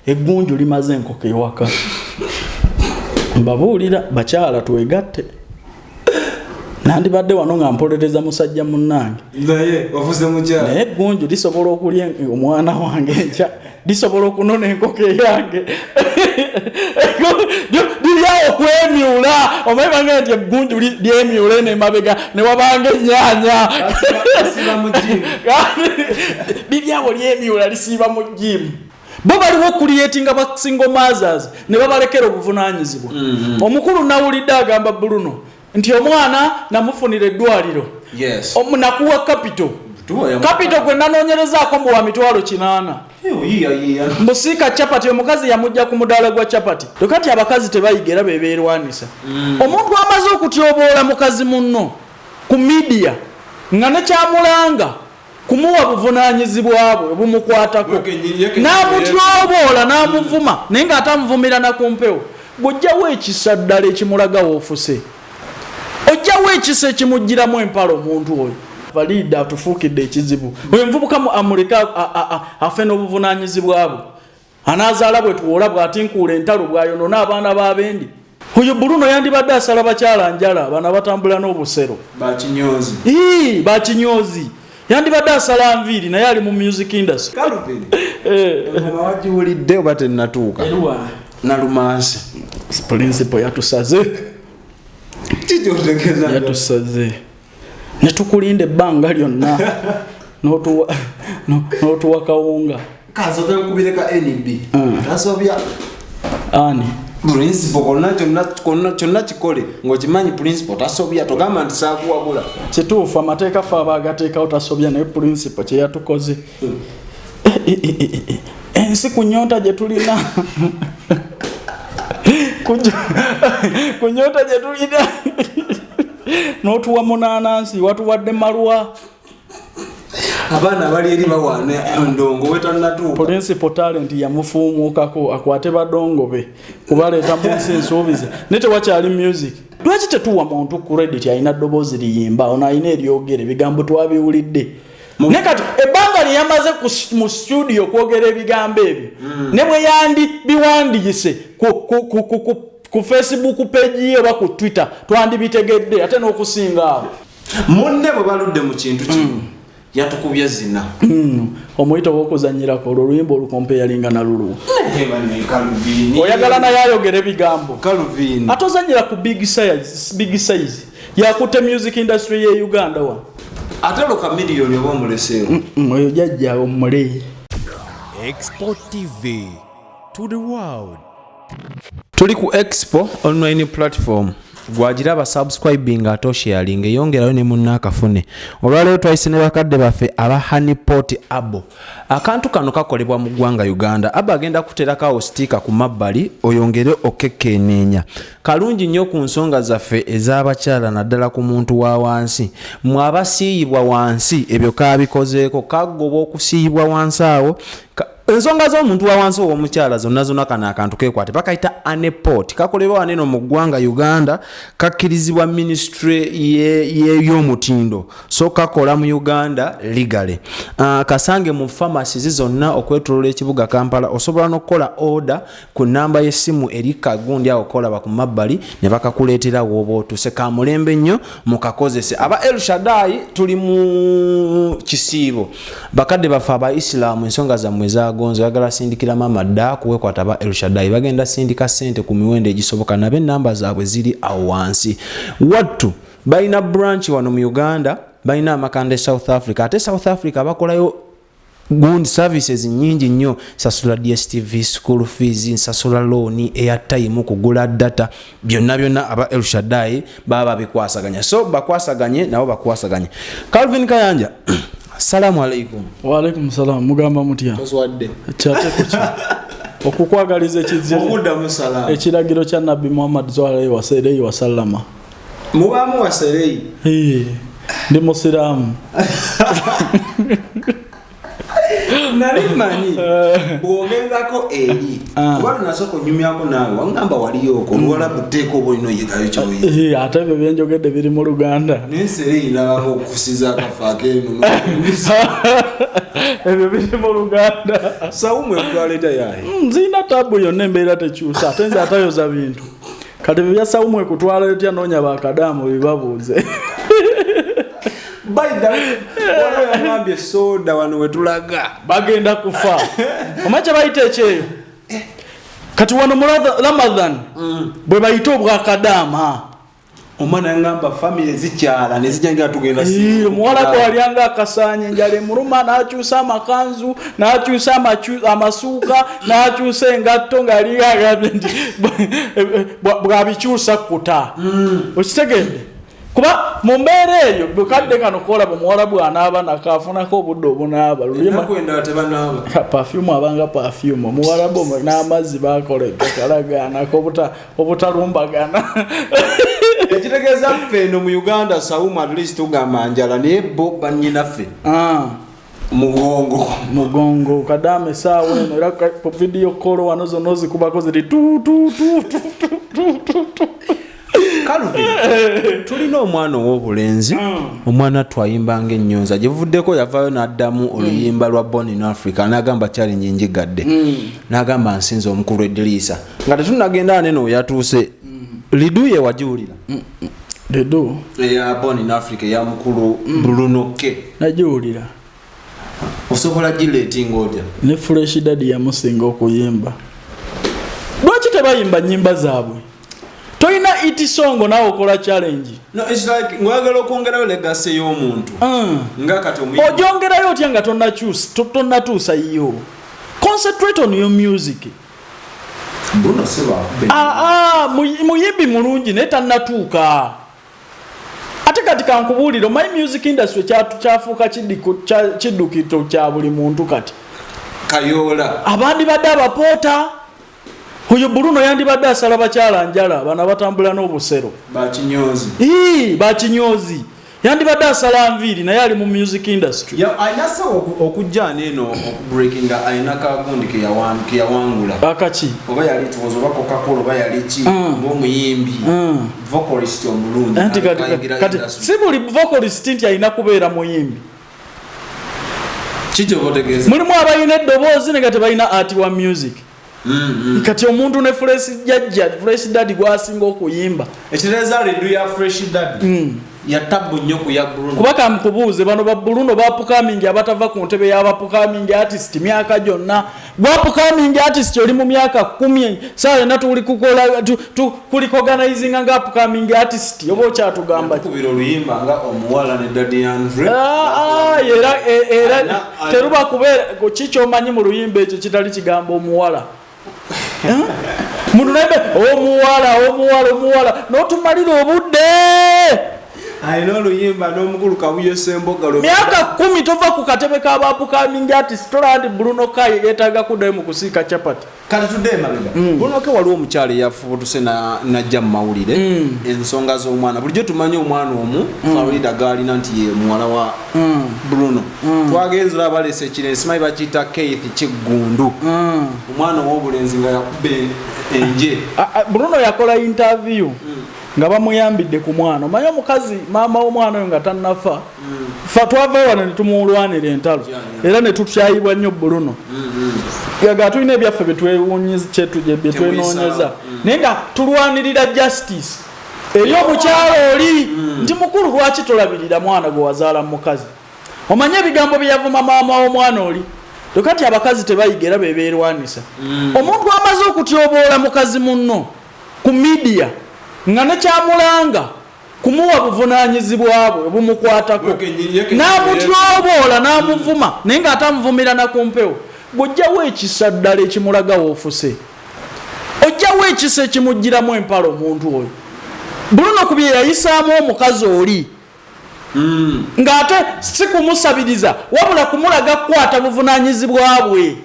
Eggunju limaze enkoko ewaka. Mbabuulira, bakyala, twegatte. Nandibadde wano nga mpolereza musajja munnange. Naye ofuze mukyala. Naye eggunju lisobola okulya omwana wange enkya, lisobola okunona enkoko eyange. Liryawo kwemyula. Omanyi bange nti eggunju lyemyula eno emabega ne wabanga ennyaanya. Basiba mu gym. Liryawo lyemyula, lisiiba mu gym. Bo baliwo okucreatinga ba single mothers ne babalekera obuvunaanyizibwa. Omukulu nawulidde agamba Bruno nti omwana namufunira eddwaliro. Nakuwa capital. Capital gwe nanoonyerezaako mbu wa 800,000. Yiya, yiya. Mbusiika chapati, omukazi yamujja ku mudaala gwa chapati. Kati abakazi tebayiga era bebeerwanisa. Omuntu amaze okutyoboola mukazi munno ku media nga nekyamulanga kumuwa buvunaanyizibwa bwe bumukwatako, n'amutyoboola n'amuvuma, naye ng'ate amuvumira na ku mpewo, bw'ojjawo ekisa ddala ekimulaga woofuse, ojjawo ekisa ekimugiramu empala omuntu oyo. Valida atufuukidde ekizibu. Oyo muvubuka amuleke afe n'obuvunaanyizibwa bwe. Anaazaala bwe tuwola bw'atinkuula entalo bw'ayonoona abaana b'abendi. Oyo Bruno yandibadde asala bakyala njala, bano abatambula n'obusero. Bakinyozi. Ii, bakinyozi. Yandibadde asala nviiri, naye ali mu music industry. Calvin. Engoma wagiwulidde oba tennatuuka? Eruwa? Nalumansi. Principal yatusaze. Kiki otegeeza? Yatusaze. Ne tukulinda ebbanga lyonna. N'otuwa kawunga. Kansooke nkubire ka NB. Tasobya. Ani? Principal konna kyonna, konna kyonna kikole ng'okimanyi principal tasobya, togamba nti saakuwabula. Kituufu, amateeka ffe abaagateekawo tasobya, naye principal kye yatukoze. Ensi ku nnyonta gye tulina. Ku nnyonta gye tulina. N'otuwa munaanansi, watuwadde malwa. Abaana bali eri bawaana endongo wetannatuuka. Principal talent yamufuumuukako akwate badongo be kubaleeta mu nsi ensuubize, naye tewakyali music. Lwaki tetuwa muntu credit alina ddoboozi liyimba? Ono alina eryogera ebigambo twabiwulidde, naye kati ebbanga lye yamaze mu studio okwogera ebigambo ebyo, ne bwe yandi biwandiise ku Facebook page ye oba ku Twitter, twandibitegedde ate n'okusinga awo. Munne bwe baludde mu kintu kino, yatukubye zina. Omuyito w'okuzannyirako olwo oluyimba olukompe yalinga naluluwo. Oyagala naye ayogera ebigambo. Calvin. Ate ozannyira ku big size, big size yakutte music industry ye Uganda wa. Ate olwo Chameleone oba omuleseewo? Oyo jjajja omule. Expo TV to the world. Tuli ku Expo online platform. Gwagiraba, subscribing ate osharing, eyongerayo ne munna akafune. Olwaleero twayise ne bakadde baffe aba Honeypot Abo. Akantu kano kakolebwa mu ggwanga Uganda. Abo agenda kuterako awo sticker ku mabbali oyongere okekkeneenya. Kalungi nnyo ku nsonga zaffe ez'abakyala, naddala ku muntu wa wansi. Mwe abasiiyibwa wansi, ebyo kabikozeeko, kagoba okusiiyibwa wansi awo. Ensonga z'omuntu wa wansi ow'omukyala zonna zonna kano akantu kekwate, bakayita Honeypot. Kakolebwa wano eno mu ggwanga Uganda, kakkirizibwa ministry y'ebyomutindo, so kakola mu Uganda legally. Kasange mu pharmacies zonna okwetoloola ekibuga Kampala. Osobola n'okukola order ku namba y'essimu eri kagundi awo kolaba ku mabbali ne bakakuleetera w'oba otuuse. Ka mulembe nnyo, mukakozese. Aba El Shaddai, tuli mu kisiibo. Bakadde baffe Abaisiraamu, ensonga zammwe zagonze, oyagala sindikira maama dda kuwekwata, aba El Shaddai bagenda sindika ssente ku miwendo egisoboka, nabo enamba zaabwe ziri awo wansi. Wattu balina branch wano mu Uganda, balina amakanda e South Africa, ate South Africa bakolayo gundi services nyingi nnyo: sasula DStv, school fees, nsasula loan, airtime, kugula data, byonna byonna aba El Shaddai baba babikwasaganya. So bakwasaganye nabo, bakwasaganye. Calvin Kayanja, salamu alaikum. Waalaikum salam, mugamba mutya? Toswadde. Kyate kuki okukwagaliza Okuddamu salaamu. ekiragiro kya Nabbi Muhammad alaihi wasallama. Mubaamu wasereyi? Ee, ndi musiraamu. Nali manyi bw'ogendako eri, kuba lunasooka onyumyako naawe waŋŋamba waliyooko oluwalabu, teeka oba olina oyigayo kyoyiga. Ee, ate ebyo byenjogedde biri mu Luganda. Naye sereyi nabanga okukusiza akafo ak'eno. Ebyo biri mu Luganda. Sawumu ekutwala etya yaye? Nzirina tabu yonna, embeera tekyusa, ate nze atayoza bintu. Kati ebyo bya sawumu ekutwala etya, noonya bakadaamu bibabuuze. By the way, waliwo yagambye soda wano wetulaga. Bagenda kufa. Omanyi kye bayita ekyeyo kati wano mu Ramadan bwe bayita obwakadaama. Omwana yangamba famire zikyala nezijja tugenda. Omuwala bwalyanga akasaanya, enjala emuluma, n'akyusa amakanzu, n'akyusa amasuuka, n'akyusa engatto, ng'alinga agambye nti bw'abikyusa kuta. Okitegedde? Kuba mu mbeera eyo, bukadde kano kolaba omuwala bw'anaaba nako afunako obudde obunaaba. Ennaku endala tebanaaba. Perfume abanga perfume omuwalabu n'amazzi bakola kalagaanako obutalumbagana. Ekitegeeza ffe eno mu Uganda sawumu at least tugamba njala, naye bo bannyinaffe mugongo. Mugongo kadaama esaawa eno era ku video call wano zonna ozikubako ziri tu tu tu tu tu tu tu. Calvin, tulina omwana ow'obulenzi, omwana twayimbanga ennyonza gye buvuddeko, yavaayo n'addamu oluyimba lwa Born in Africa, n'agamba challenge njigadde, n'agamba nsinza omukulu Ediriisa. Nga tetunnagenda neno yatuuse, liduye wagiwulira? Ledo. Eya Born in Africa eya mukulu Bruno K. Nagiwulira. Osobola gireetinga otya? Ne Fresh Daddy yamusinga okuyimba. Lwaki tebayimba nyimba zaabwe? Tolina hit song, naawe okola challenge. No, it's like ng'oyagala okwongerayo legacy y'omuntu nga kati omuyimbi. Ogyongerayo otya nga tonnatuusa yiyo? Concentrate on your music. Bruno Seba. Aa, muyimbi mulungi naye tannatuuka. Ate kati kankubuulire, omanyi music industry kyafuuka kiddukito kya buli muntu kati. Kayoola. Abandi badde abapoota. Oyo Bruno yandibadde asala bakyala njala, bano abatambula n'obusero. Bakinyozi. Ii, bakinyozi. Yandibadde asala nviiri, naye ali mu music industry. Alina sawa okujja neeno okubreakinga, alina kagundi keyawangula. Akaki? Oba yali tuwoza oba Coca-Cola oba yali ki, ng'omuyimbi vocalist omulungi. Anti kati, ayingira kati industry. Si buli vocalist nti alina kubeera muyimbi. Kiki otegeeza? Mulimu abalina eddoboozi naye nga tebalina art wa music. Kati omuntu ne Fresh jajja, Fresh Daddy gwasinga okuyimba. Ekitegeeza ledu ya Fresh Daddy yatabu nnyo ku ya Bruno. Kuba kamukubuuze, bano ba Bruno ba upcoming abatava ku ntebe y'aba upcoming artist myaka gyonna. Gwa upcoming artist oli mu myaka 10, saa yonna tuli kukola kuliorganizinga nga upcoming artist, oba okyatugamba ki? Yakubira oluyimba nga omuwala ne Daddy Andre. Ah, ah, era era teruba kubeera ki kyomanyi mu luyimba ekyo kitali kigambo omuwala. Eh? Muntu naye omuwala, omuwala, omuwala, n'otumalira obudde. Alina oluyimba n'omukulu Kabuye Semboga Myaka 10 tova ku katebe k'aba upcoming artist. Tolaba nti Bruno K yeetaaga kuddayo mu kusiika chapati? Kati tudde emabega. Bruno K, waliwo omukyala eyafubutuse najja mu mawulire ensonga z'omwana. Bulijjo tumanyi omwana omu Farida gaalina nti ye muwala wa Bruno. Twagenze olaba baleese ekirenzi, simanyi bakiyita Keith Kiggundu, omwana ow'obulenzi nga yakuba enje. Ah, ah, Bruno yakola interview nga bamuyambidde ku mwana. Omanyi omukazi maama w'omwana oyo nga tannafa, fa twava wano ne tumulwanira entalo era ne tukyayibwa nnyo Bruno. Yaga tulina ebyaffe bye twenoonyeza, naye nga tulwanirira justice eri omukyalo oli nti mukulu, lwaki tolabirira mwana gwe wazaala mu mukazi? Omanye ebigambo bye yavuma maama w'omwana oli. Kati abakazi tebayiga era bebeerwanisa. Omuntu amaze okutyoboola mukazi munno ku media nga nekyamulanga kumuwa buvunaanyizibwa bwe bumukwatako, n'amutyoboola n'amuvuma, naye ng'ate amuvumira na ku mpewo, bw'ojjawo ekisa ddala ekimulaga woofuse, ojjawo ekisa ekimugiramu empala omuntu oyo Bruno ku bye yayisaamu omukazi oli, ng'ate si kumusabiriza wabula kumulaga kukwata buvunaanyizibwa bwe.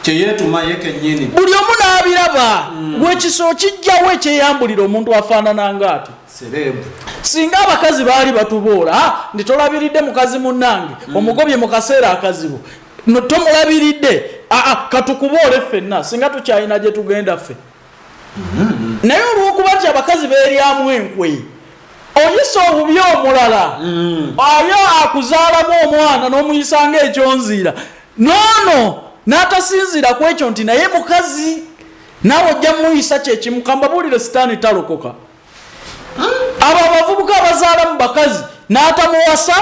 Kyeyeetuma ye kennyini. Buli omu n'abiraba. Gwekisa okijjawo ekyeyambulira omuntu afaanana nga ati celeb. Singa abakazi baali batuboola, "Ah, nti tolabiridde mukazi munnange, omugobye mu kaseera akazibu, no tomulabiridde, aa katukuboole ffenna," singa tukyalina gye tugenda ffe. Naye olw'okuba nti abakazi beeryamu enkwe. Oyisa obubi omulala, aye akuzaalamu omwana n'omuyisa ng'ekyonziira, noono n'atasinziira ku ekyo nti naye mukazi, naawe ojja muyisa kyekimu. Kambabuulire, sitaani talokoka. Abo abavubuka abazaala mu bakazi n'atamuwasa,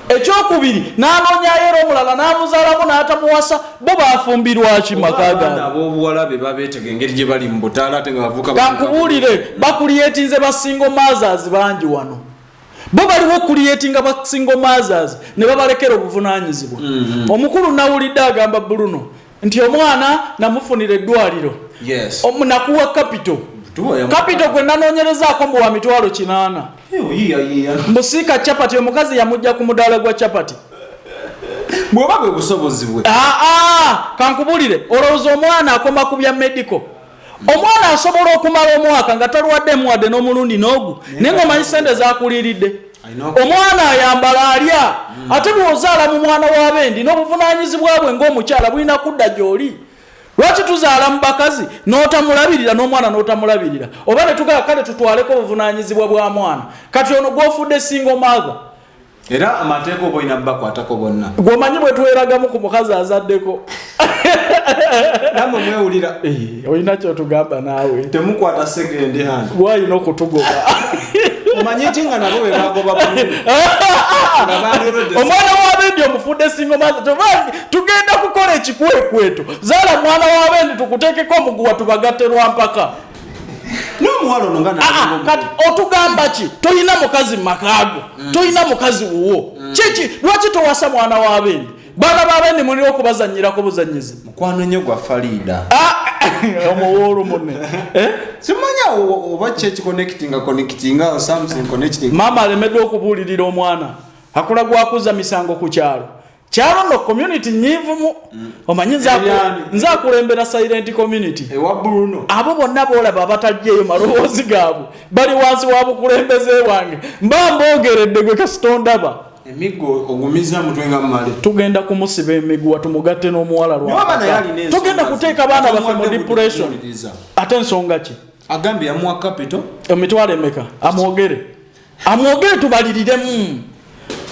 ekyokubiri n'anoonyayo era omulala n'amuzaalamu n'atamuwasa, bo bafumbirwaki maka abaana gaabwe? Ab'obuwala be babeetega engeri gye bali mu butaala ate nga bavuka. Kankubuulire, bacreatinze ba single mothers bangi wano. Bo baliwo okucreatinga ba single mothers ne babalekera obuvunanyizibwa. Omukulu nawulidde agamba Bruno nti omwana namufunira eddwaliro. Nakuwa capital. Capital gwe nanoonyerezaako mbu wa 800,000. Mbusiika chapati, omukazi yamujja ku mudaala gwa chapati. Bw'oba bwe busobozi bwe. Aa, kankubulire, olowooza omwana akoma ku bya medical? Omwana asobola okumala omwaka nga talwaddemu wadde n'omulundi n'ogu, naye ngaomanyi sente zakuliiridde. Omwana ayambala, alya. Ate bw'ozaala mu mwana w'abendi, n'obuvunanyizibwa bwe ng'omukyala bulina kudda gy'oli. Lwaki tuzaala mu bakazi n'otamulabirira, n'omwana n'otamulabirira? Oba ne tugala kale tutwaleko obuvunanyizibwa bwa mwana. Kati ono gw'ofudde single mother. Era amateeka oba olina bakwatako bonna. Gwomanyi bwe tweragamu ku mukazi azaddeko. Namwe mwewulira. Eh, olina kyotugamba naawe. Temukwata second hand. Gwalina okutugoba. Omanyi ki nga nabo be bagoba bulungi? Nga baali Omwana w'abendi omufudde single mother. Tugenda kukola ekikwekweto. Zaala mwana w'abendi, tukuteekeko omuguwa, tubagatte lwampaka. N'omuwala ono nga Ah, ah, kati otugamba ki? Tolina mukazi mu makaago, tolina mukazi wuwo. Kiki, lwaki towasa mwana w'abendi? Baana b'abendi mulina okubazanyirako buzanyizi. Mukwano nnyo gwa Farida. Ah, omuwoolu munne. Eh? Simanya oba ki ekiconnectinga connectinga or something connecting. Maama alemeddwa okubuulirira omwana, akula gwakuza misango ku kyalo. Kyalo no community nyiivumu, omanyi Ebyani. nze akulembera silent community. Ewa Bruno. Abo bonna boolaba abatajjeeyo maloboozi gaabwe bali wansi wa bukulembeze bwange. Mba mboogeredde gwe kasitondaba. Emiggo ogumiza mutwe nga mmale. Tugenda kumusiba emiguwa, tumugatte n'omuwala. Niwaba naye alina lwa ensonga tugenda ze. kuteeka abaana baffe mu Atamuwadde depression. kuwuliriza. Ate ensonga ki? Agambye yamuwa capital. Emitwalo emeka? Amwogere, amwogere tubaliriremu.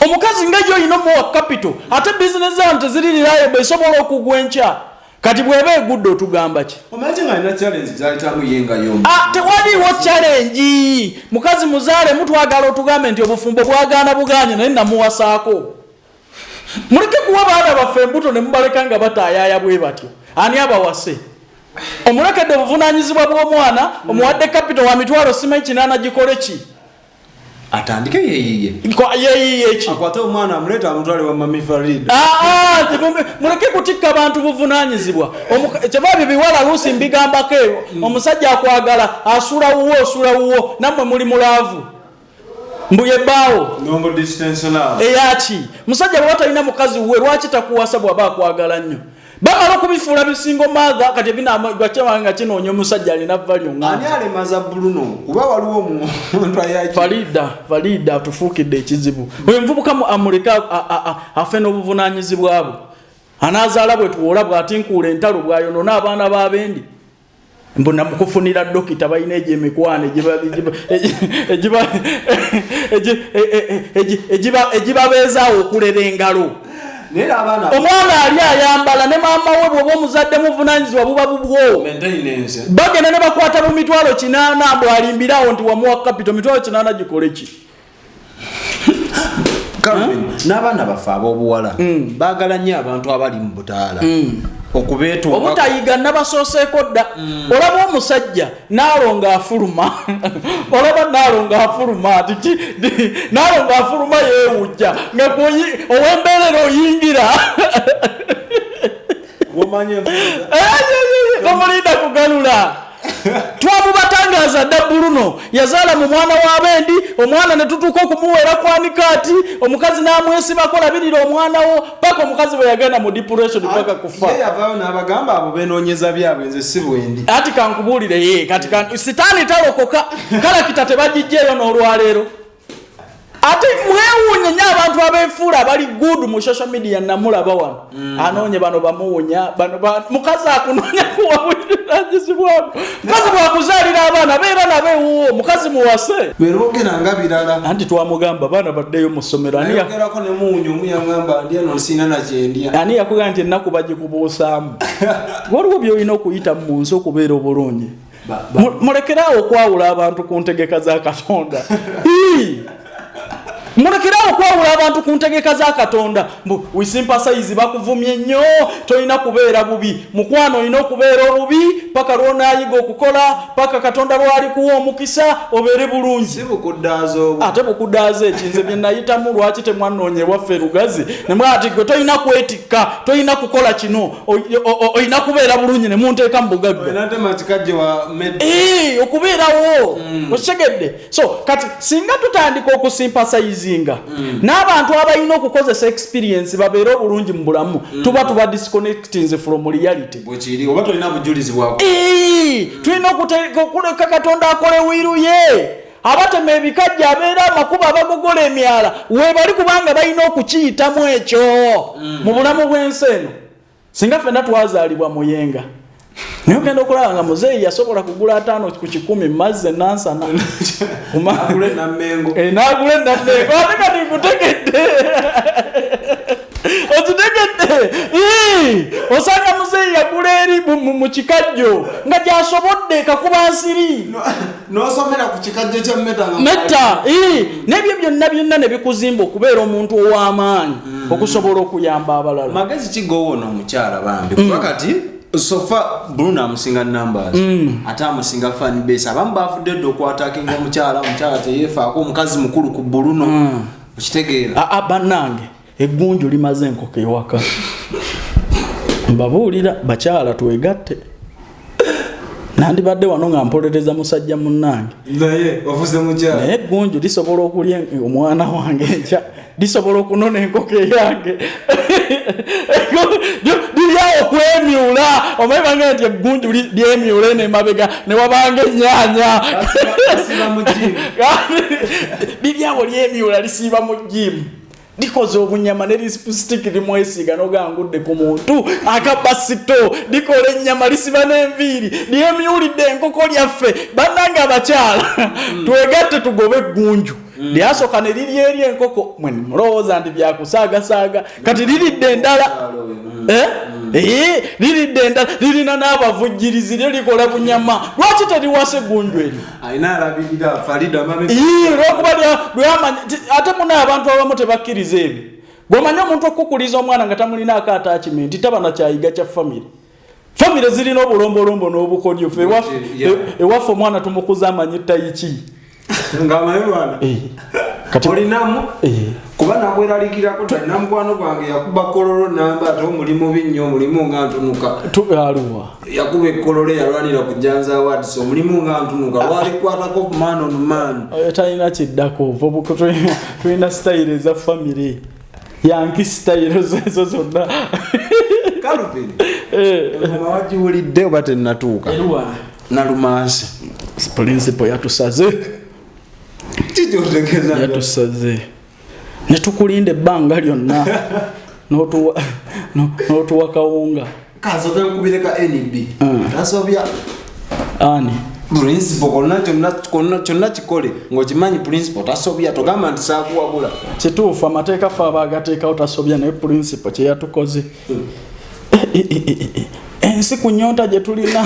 Omukazi nga yo olina omuwa capital, ate bizinesi zange teziri reliable, esobola okugwa enkya. Kati bw'eba egudde otugamba ki? Omanyi nga alina challenge zalitamu ye nga yomu. Ah, tewaliiwo challenge. Mukazi muzaale mutwagala otugambe nti obufumbo bwagaana buganye, naye namuwasaako. Muleke kuwa baana baffe embuto ne mubaleka nga bataayaaya bwe batyo. Ani abawase? Omulekedde obuvunanyizibwa bw'omwana, omuwadde capital wa mitwalo simanyi 800, gikole ki? Atandike yeyiye. Yeyiye ki? Akwate omwana amuleeta amutwale wa Mami Farida. Ah, ah, muleke kutikka bantu buvunanyizibwa. Kyeva bibiwala luusi mbigambako eyo. Omusajja akwagala asula wuwo, osula wuwo, nammwe muli mu love. Mbu yebbaawo. Normal distance love. Eyaki? Musajja bw'aba talina mukazi wuwe, lwaki takuwasa bw'aba akwagala nnyo? Bamala okubifuula bi single mother, kati ebinagwakyama nga kinoonya omusajja alina value. Ani nga alemaza Bruno? Kuba waliwo omuntu ayaki. Farida, Farida atufuukidde ekizibu. Oyo muvubuka amuleke afe n'obuvunanyizibwa bwe. Anaazaala bwe tuwola bw'atinkuula entalo bw'ayonoona abaana b'abendi. Mbu namukufunira dokita, balina egyo emikwano egibabeezaawo okulera engalo. Naye era abaana Omwana ali ayambala ne maama we, bw'oba omuzadde muvunanyizibwa buba bubwo. Maintenance. Bagenda ne bakwata mu 800,000, bw'alimbirawo nti wamuwa capital 800,000, gikole ki? Calvin, n'abaana baffe ab'obuwala baagala nnyo abantu abali mu butaala okubeetunga. Obutayiga nabasooseeko dda. Olaba omusajja naalonga afuluma, olaba naalonga afuluma ati ki? Naalonga afuluma yeewujja nga ow'embeerera oyingira. Womanya enfuuza. Tomulinda kugalula. Twamubatangaza dda. Bruno yazaala mu mwana w'abendi, omwana ne tutuuka okumuweera kwanikaati, omukazi n'amwesibako, labirira omwana wo, paka omukazi bwe yagenda mu depression paka kufa. Ye yavaayo n'abagamba abo benoonyeza byabwe, nze si bwendi. Ati kankubuulire, ye kati sitaani talokoka, kalakita tebagijjeeyo n'olwaleero. Ate mwewuunye nnyo abantu abeefuula abali good mu social media. Namulaba wano anoonye bano bamuwunya bano mukazi akunoonya kuwabuliragizibwamu. Mukazi bwakuzaalira abaana, beera nabo ewuwo. Mukazi muwase. Berwogera nga birala. Anti twamugamba baana baddeyo mu ssomero. Ani Nayogerako ne muwunya omu, yaŋŋamba ndi eno nsiina nakyendya. Ani yakugamba nti ennaku bagikubuusaamu? Waliwo byolina okuyita mu nsi okubeera obulungi. Mulekeraawo okwawula abantu ku ntegeka za Katonda. Ii! Mulekeraawo okwawula abantu ku ntegeka za Katonda. Mbu we sympathize, bakuvumye nnyo, tolina kubeera bubi. Mukwano, olina okubeera obubi paka lwonaayiga okukola, paka Katonda lwalikuwa omukisa obeere bulungi. Si bukuddaaza obwo? Ate bukudaaza ekinze bye nayitamu. Lwaki temwanoonya ewaffe Lugazi nemwa ati gwe tolina kwetikka, tolina kukola kino, olina kubeera bulungi, ne munteeka mu bugagga? Olina kikajje wa med. Okubeerawo okitegedde. So kati singa tutandika okusympathizinga n'abantu abalina okukozesa experience babeere obulungi mu bulamu, tuba disconnecting from reality. Bwekiri, oba tolina bujulizi bwako. Tulina okuleka Katonda akole will ye. Abatema ebikajja, abeera amakubo, abagogola emyala webali, kubanga balina okukiyitamu ekyo mu bulamu bw'ensi eno. Singa ffenna twazaalibwa Muyenga, naye ogenda okulaba nga muzeeyi yasobola kugula 50 ku 100 mazzi enansana. Agule Nammengo. N'agula enammengo. Ate kati nkutegedde, okitegedde. Ii, osanga muzeeyi yagula eri mu kikajjo nga gyasobodde kakuba nsiri. N'osomera ku kikajjo kya meta nga Metta. Ii, n'ebyo byonna byonna ne bikuzimba okubeera omuntu ow'amaanyi okusobola okuyamba abalala. Magezi kigowona omukyala bambi, kuba kati so far Bruno amusinga numbers, ate amusinga fan base. Abamu bavudde dda okwattackinga omukyala. Omukyala teyeefaako, omukazi mukulu ku Bruno, okitegeera? Aa, bannange, eggunju limaze enkoko ewaka. Mbabuulira bakyala, twegatte. Nandibadde wano nga mpolereza musajja munnange. Naye ofuze mukyala. Naye eggunju lisobola okulya omwana wange enkya, lisobola okunona enkoko eyange. Liryawo okwemyula. Omanyi bange nti eggunju lyemyula eno emabega newabanga enyaanya. Basiba mu gym. Liryawo lyemyula, lisiiba mu gym, likoze obunyama ne lipstick limwesiiga nogangudde ku muntu akabasito. Likola ennyama, lisiba n'enviiri, lyemyulidde enkoko lyaffe. Bannange abakyala, twegatte tugobe eggunju. Lyasooka ne lirya eri enkoko, mwe mulowooza nti byakusaagasaaga, kati liridde endala. Eh? Eh, liridde endala, lirina n'abavujjirizi, lyo likola bunyama. Lwaki teriwasa eggunju eryo? Alina alabirira Farida mame. Ii, lwokuba lwamanya ate muna abantu abamu tebakkiriza ebyo. Bw'omanyi omuntu okukuliza omwana nga tamulinaako attachment, taba nakyayiga kya famire. Famire zirina obulombolombo n'obukodyo. Ffe ewaffe omwana tumukuza amanyi tayiki. Ng'amanyi lwana. Kati olinamu kuba nakweraliikirako talina. Mukwano gwange yakuba Kololo namba, ate omulimu bi nnyo, omulimu nga ntunuka. Aluwa? Yakuba ekkololo, yalwanira ku Janzi Awards, omulimu nga ntunuka lwalikwatako man on man. Oyo talina kiddako. Tulina sitayiro eza famire, yankee sitayiro ezo zonna. Calvin, engoma wagiwulidde oba tennatuuka? Eruwa? Nalumansi. Principal yatusaze. Kikyotegeeza? Yatusaze netukulinda ebbanga lyonna n'otuwa kawunga. Kansoke nkubire ka nb. Tasobya. Ani? Principal. Konna kyonna, konna kyonna kikole ng'okimanyi principal tasobya. Togamba nti saakuwabula. Kituufu, amateeka fe abaagateekawo tasobya, naye principal kyeyatukoze. Eh, eh, eh, eh, eh. Ensi ku nyonta gye tulina,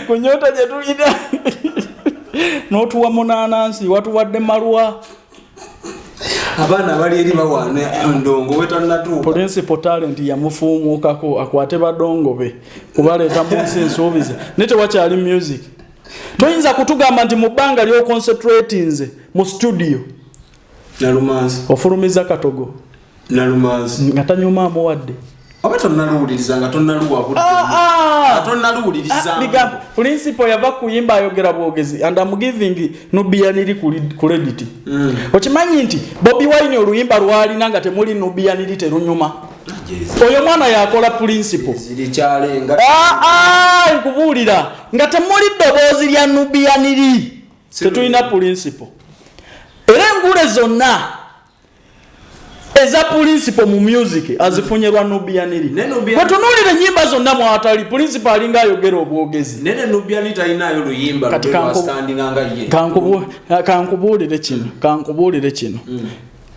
ku nyonta gye tulina, n'otuwa munaanansi, watuwadde malwa. Abaana bali eri bawaana ndongo wetannatuuka. Principal talent yamufuumuukako akwate badongo be kubaleeta mu nsi ensuubize, naye tewakyali music. Toyinza kutugamba nti mu bbanga lyoconcentratinze mu studio Nalumansi ofulumiza katogo Nalumansi nga tanyuma amuwadde. Oba tonnaluwuliriza nga tonnaluwa budde. Ah, Nga tonnaluwuliriza. Bigambo principal yava kuyimba, ayogera bwogezi, and I'm giving Nubian Li credit. Okimanyi nti Bobi Wine oluyimba lwalina nga temuli Nubian Li terunyuma? Oyo mwana yakola principal. Ziri kyalenga. Ah, ah, nkubuulira nga temuli ddoboozi lya Nubian Li. Tetulina principal. Era engule zonna eza principal mu music azifunye lwa Nubian Li. Ne Nubian- Bwetunuulira ennyimba zonna mwatali, principal alinga ayogera obwogezi. Nene Nubian talinayo luyimba Kati lwe lwastandinga nga ye. Kankubuulire kino.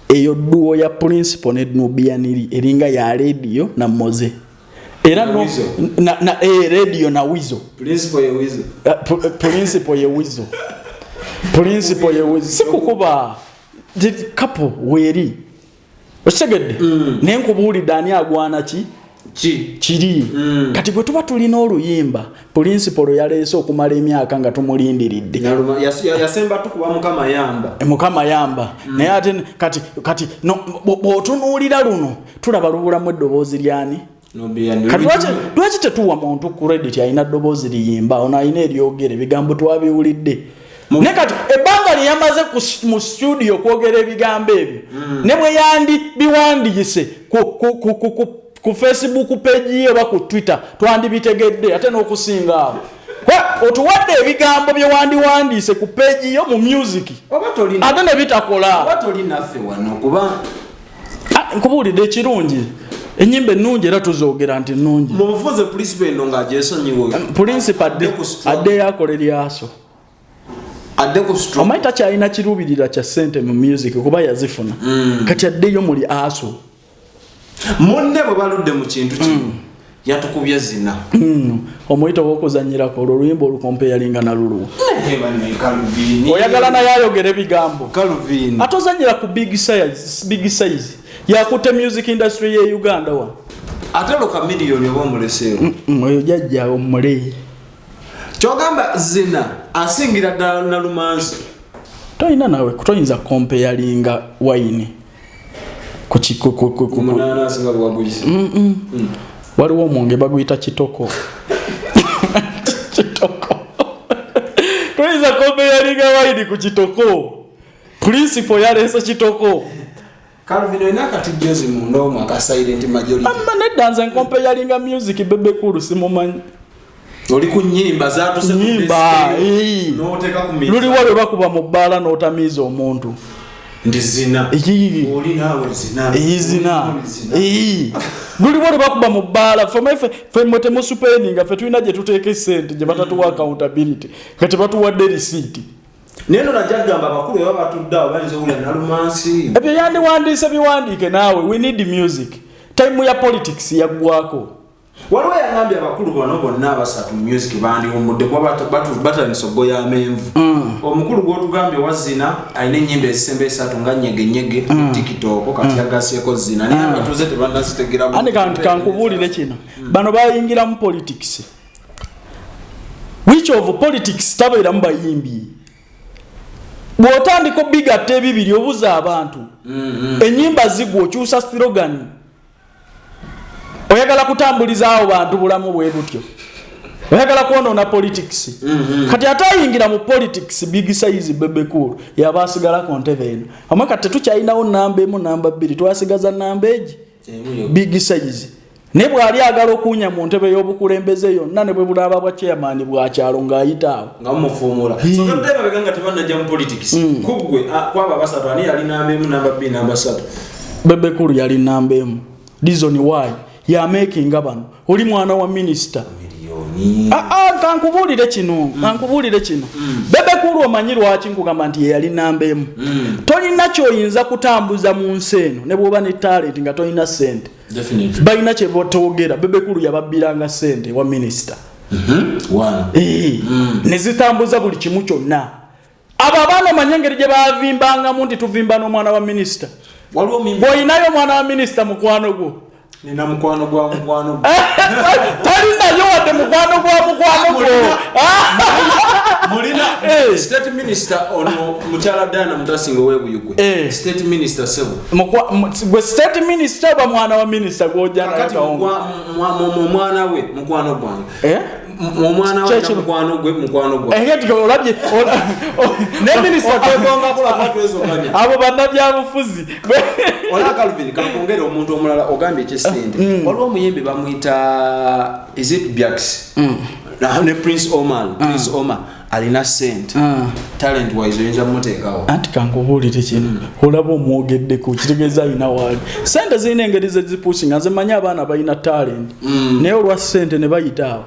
Eyo duo ya principal ne Nubian Li eringa ya Radio na Moze. Era Na no, Weasel. na Radio na Weasel. Principal ye Weasel. Principal ye Weasel. Principal ye Weasel. Sikukuba. Kapo weeri. Okitegedde? Naye nkubuulidde ani agwana ki? Ki? Kiri. Kati bwe tuba tulina oluyimba, principal yaleese okumala emyaka nga tumulindiridde. Naluma yasemba tukuba Mukama yamba. Mukama yamba. Naye ate kati no, bw'otunuulira luno tulaba lubulamu eddoboozi lyani? Nubian Li. Kati lwaki tetuwa muntu credit alina ddoboozi liyimba, ono alina eryogera ebigambo twabiwulidde. Naye kati ebbanga lye yamaze mu studio okwogera ebigambo ebyo, ne bwe yandi biwandiise ku Facebook page ye oba ku Twitter twandibitegedde ate n'okusinga awo. Kwa otuwadde ebigambo bye wandiwandiise ku page yo mu music. Oba tolina. Ate ne bitakola. Oba toli naffe wano kuba Nkubuulidde ekirungi. Ennyimba ennungi era tuzoogera nti nnungi. Mu bufunze principal eno ng'agyesonyiwe. Principal Adde ku strong. addeyo akola eryaso. Adde ku strong. Omanyi takyalina kiruubirira kya ssente mu music kuba yazifuna. Kati addeyo muli aso. Munne bwe baludde mu kintu kino yatukubye zina. Omuyito gw'okuzannyirako olwo oluyimba olukompeyalinga na luluwo. Naye banne Calvin. Oyagala naye ayogera ebigambo. Calvin. Ate ozannyira ku big size, big size. Yakutte music industry ye Uganda wa. Ate olwo Chameleone oba omuleseewo. Oyo jjajja omule. Kyogamba zina asingira ddala Nalumansi. Toyina nawe toyinza kompeyalinga wine. Ku ki-, ku-, ku-, ku-, ku-, Omunaana asinga bwaguyise. Waliwo omwenge baguyita kitoko. Kitoko. Toyinza kompeyalinga wine ku kitoko. Principal yaleese kitoko. Calvin olina akatijjozi munda omwo aka silent majority. Amma nedda nze nkompeyalinga music Bebe Cool simumanyi. Oli ku nnyimba zaatuse ku Nnyimba, desk ee. n'oteeka ku mizani. Luliwo lwe bakuba mu bbaala n'otamiiza omuntu. Ndi zina. Ee. Oli naawe zina. Ee, zina. Oli zina. Ee. Luliwo lwe bakuba mu bbaala. Ffe mmwe temusupendinga, ffe tulina gye tuteeka essente gye batatuwa accountability. Nga tebatuwadde receipt. Naye nno najja kugamba abakulu bwe baba batudde awo bayinza owulira Nalumansi. Ebyo yandiwandiise biwandiike naawe. We need music. Time ya politics yaggwako. Waliwo yagambye abakulu bano bonna abasatu mu music bandiwummudde kuba batandise okugoya amenvu. Omukulu gw'otugambye wa zina alina ennyimba ezisemba esatu nga nyegenyege TikTok kati yagaseeko zina naye abatuuze tebannazitegeera bulungi. Andi kankubuulire kino. Bano bayingira mu politics. Which of politics tabeeramu bayimbi? Bw'otandika obigatta ebibiri obuza abantu. Ennyimba zigwa okyusa slogan. Oyagala kutambuliza awo bantu bulamu bwe butyo. Oyagala kwonoona politics. Kati ate ayingira mu politics big size Bebe Cool yaba asigala ku ntebe eno. Amwe kati tetukyalinawo namba emu namba bbiri twasigaza namba egi big size. Ne bw'ali agala okuwunya mu ntebe y'obukulembeze yonna ne bwe bulaaba bwa chairman bwa kyalo ng'ayita awo. Nga mumufuumula. So todde emabega nga tebannajja mu politics. Ku ggwe, kwabo abasatu ani yali namba emu, namba bbiri, namba ssatu? Bebe Cool yali namba emu. Reason why ya making bano. Oli mwana wa minister. Milioni. Kankubuulire kino, kankubuulire kino. Bebe Cool omanyi lwaki nkugamba nti ye yali namba emu. Tolina ky'oyinza kutambuza mu nsi eno ne bw'oba ne talent nga tolina ssente. Definitely. Balina kye botoogera. Bebe Cool yababbiranga ssente wa minister. One. Ne zitambuza buli kimu kyonna. Abo abaana omanye engeri gye baavimbangamu nti tuvimba n'omwana wa minisita. Waliwo mimba. Bw'olinayo omwana wa minisita mukwano gwo. Nina mukwano gwa mukwano gwo. Talinayo wadde mukwano gwa mukwano gwo. Mulina state minister ono mukyala Diana Mutasinga ow'Ebuyugwe. State minister sebo. Gwe state minister oba mwana wa minister gw'ojja naye Kakati kawunga? omwana we mukwano gwange. Omwana we Kyekino. mukwano gwe mukwano gwange. Kati olabye, Ne minister twegomba kulaba twezoganya. Abo bannabyabufuzi. Ola Calvin kankongere omuntu omulala ogambye eky'essente. Waliwo omuyimbi bamuyita is it Biax? Ne Prince Omar, Prince Omar. Alina sente. Talent wise oyinza muteekawo? Anti kankubuulire kino, olaba omwogeddeko, kitegeeza alina waali sente. Zirina engeri zezipushinga. Nze manyi abaana balina talent, naye olwa sente ne bayita awo.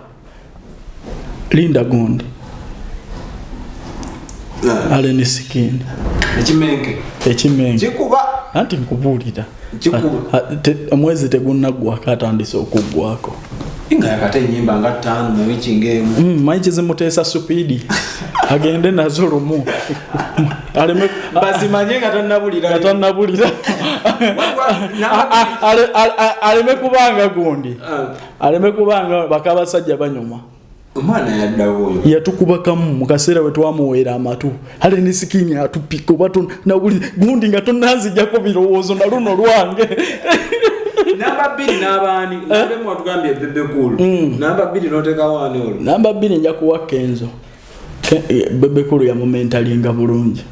Linda gundi, Alien Skin. Ekimenke. Ekimenke. Kikuba. Anti nkubuulira. Kikuba. Omwezi tegunnaggwako, atandise okuggwako. Nga yakate enyimba nga 5 mu wiiki ng'emu. Manyi kizimuteesa speed, agende nazo lumu aleme bazimanye nga tannabulira. Nga tannabulira. Aleme kubanga gundi, aleme kubanga bakabasajja banyuma. Omwana yaddawo oyo. Yatukubakamu mu kaseera we twamuweera amatu. Alien Skin atupika oba nawuli gundi nga tonanzijjako birowoozo na luno lwange. Namba 2 n'abaani nalemu watugambye Bebe Cool. Namba 2 n'oteekawo ani olwo? Namba 2 nja kuwa Kenzo. Bebe Cool yamumentalinga bulungi.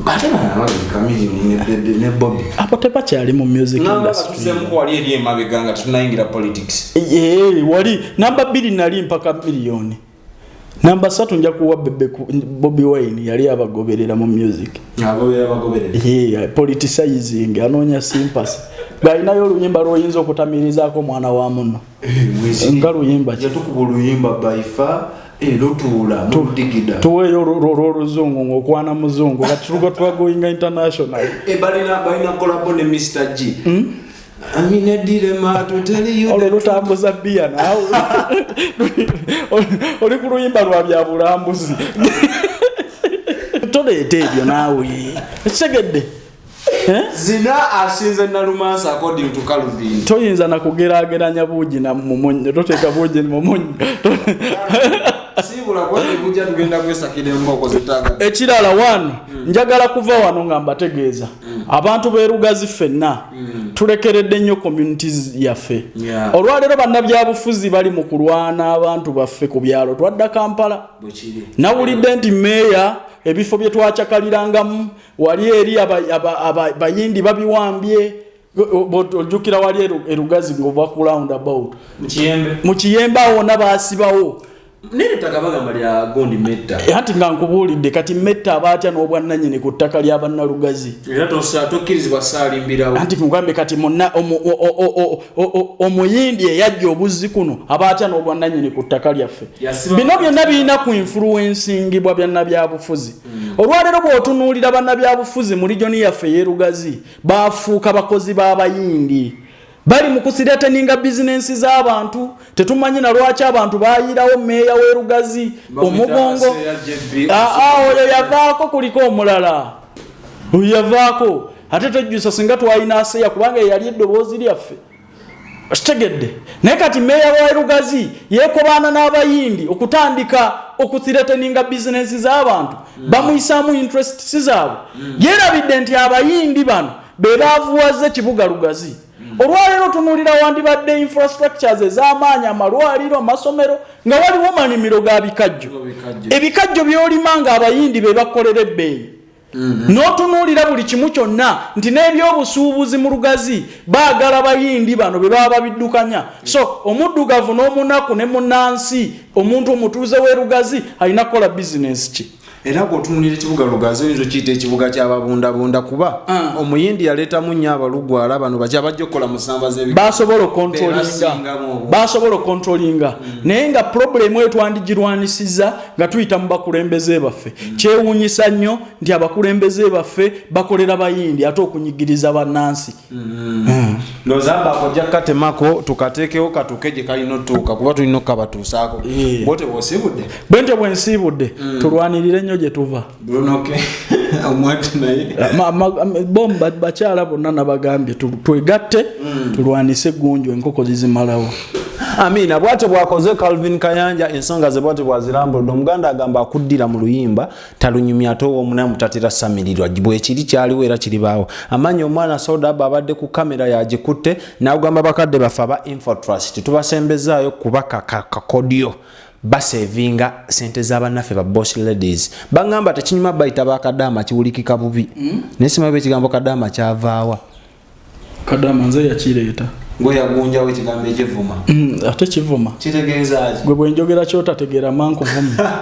Ate bano ababiri, Chameleone ne Bebe ne Bobby, abo tebakyali mu music namba industry. Batuseemuko wali eri emabega nga tetunayingira politics. Wali namba 2 nali mpaka miliyoni. Namba 3 nja kuwa Bobi Wine, yali abagoberera mu music. Agoberera bagoberera. Yeah, politicizing, anoonya sympathy. Balinayo oluyimba lwoyinza okutamirizaako omwana wa muno, nga luyimba ki? Yatukuba oluyimba baifa lutuula noludigida. Tuweeyo olw'oluzungu ng'okwana muzungu, kati tugo twagoinga international. Balina collabo ne Mr G. I'm in a dilemma to tell you olwo the lutambuza bbiya naawe oli ku luyimba lwa byabulambuzi, toleeta ebyo naawe, ekitegedde? Eh? Zina asinze Nalumansi according to Calvin. Toyinza nakugeraageranya buugi na mumunyo, toteeka buugi mumunyo. Siibula kuba tebujja, tugenda kwesakira emboko zetaaga. Ekirala wano, njagala kuva wano nga mbategeeza abantu b'erugazi ffenna tulekeredde nnyo communities yaffe. Olwaleero bannabyabufuzi bali mu kulwana abantu baffe ku byalo, twadda Kampala. Bwekiri. Nawulidde nti meeya ebifo bye twakyakalirangamu wali eri bayindi babiwambye. Ojjukira wali erugazi ng'ova ku roundabout Mukiyembe. Mu Kiyembe awo wonna baasibawo. Nere ettaka bagamba lya gondi Metta. Anti nga nkubuulidde, kati Metta aba atya n'obwannannyini ku ttaka ly'abannalugazi? Era tokkirizibwa saalimbirawo. Anti nkugambe, kati munna omuyindi eyajja obuzzi kuno aba atya n'obwannannyini ku ttaka lyaffe? Bino byonna birina ku influencingibwa byannabyabufuzi. Olwaleero bw'otunuulira bannabyabufuzi mu region yaffe ey'erugazi, bafuuka bakozi b'abayindi, bali mu kuthreateninga bizinensi z'abantu. Tetumanyi na lwaki abantu bayirawo meeya w'erugazi omugongo. Aseera JB. Oyo yavaako, kuliko omulala, oyo yavaako. Ate twejjusa singa twalina aseya, kubanga ye yali eddoboozi lyaffe, kitegedde? Naye kati meeya wa Rugazi yeekobaana n'abayindi okutandika okuthreateninga bizinensi z'abantu, bamuyisaamu interests zaabwe. Yeerabidde nti abayindi bano be baavuwaza ekibuga Lugazi. Olwaleero tunuulira wandibadde infrastructures ez'amaanyi, amalwaliro, amasomero, nga waliwo malimiro ga bikajjo. Bikajjo. Ebikajjo by'olima nga abayindi be bakolera ebbeeyi. N'otunuulira buli kimu kyonna nti n'ebyobusuubuzi mu Lugazi baagala bayindi bano be baba babiddukanya. So omuddugavu n'omunaku ne munnansi, omuntu omutuuze w'e Lugazi alina kukola bizinensi ki? Era bw'otunulira ekibuga Lugazi, oyinza okiyita ekibuga ky'ababundabunda, kuba omuyindi yaleetamu nnyo abalugwala bano bajja bajja okukola mu ssamba z'ebi Basobola okontrolinga. Bebasingamu obungi. Basobola okontrolinga, naye nga problem eyo twandigirwanisiza nga tuyita mu bakulembeze baffe. Kyewuunyisa nnyo nti abakulembeze baffe bakolera bayindi ate okunyigiriza bannansi. Ndowooza mbaako ojja kukatemako tukateekewo katuuke gye kalina otuuka, kuba tulina okukabatuusaako. Bwote bw'osiibudde. Bwentyo bwensiibudde. Tulwanirire nnyo gye tuva. Brunoke omwatu naye. Bo bakyala bonna nabagambye twegatte tulwanise eggunju, enkoko zizimalawo. Amiina. Bwatyo bwakoze Calvin Kayanja, ensonga ze bwatyo bwazirambuludde. Omuganda agamba akuddira mu luyimba talunyumya, ate ow'omunamu tatera samirirwa. Bwekiri, kyaliwo era kiribaawo. Amanya omwana Sodaba abadde ku kamera yagikutte n'agamba bakadde baffe aba Infotrust tubasembezaayo kuba kakodyo basevinga sente z'abannaffe ba boss ladies. Baŋŋamba tekinyuma bayita bakadaama, kiwulikika bubi. Naye simanyi ekigambo kadaama kyavaawa. Kadama nze yakireeta. Gwe yagunjawo ekigambo ekivuma. Ate kivuma? Kitegeeza ki? Gwe bwenjogera kyotategeera mankuvuma.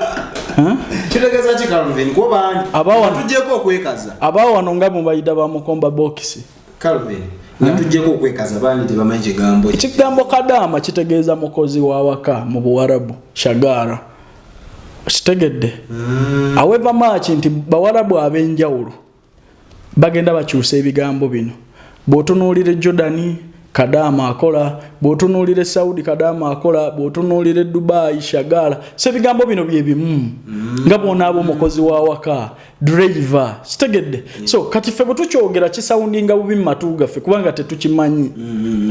Kitegeeza ki, Calvin? Kuba bangi Abawa- tujjeko okwekaza. Abawano nga mubayita bamukomba bokisi. Calvin, nga tujjeko okwekaza, bangi tebamanyi kigambo ki. Ekigambo kadaama kitegeeza mukozi wa waka mu Buwarabu, shagara. Kitegedde? However much nti Bawarabu ab'enjawulo bagenda bakyusa ebigambo bino, bw'otunuulira e Jordani, kadaama akola, bw'otunuulira e Saudi, kadaama akola, bw'otunuulira e Dubai, shagala. So ebigambo bino bye bimu nga bw'onaaba omukozi wa waka, driver. Kitegedde? So kati ffe bwe tukyogera kisoundinga bubi mu matu gaffe kubanga tetukimanyi.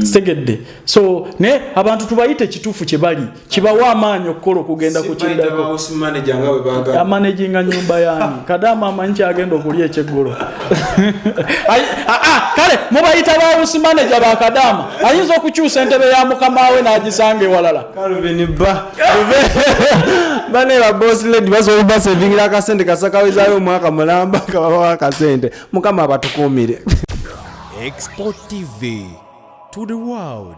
Kitegedde? So naye abantu tubayite ekituufu kye bali, kibawa amaanyi okukola okugenda ku kiddako. House manager nga bwe baagala. Amanaginga nyumba yani kadaama amanyi kyagenda okulya ekyeggulo. Kale mubayita ba house manager ba kadaama, ayinza okukyusa entebe ya mukama we n'agisanga ewalala. Calvin, ba bane ba boss lady basobola basevingira akasente kasakawezaayo omwaka mulamba, kababawo akasente. Mukama abatukuumire. Export TV to the world.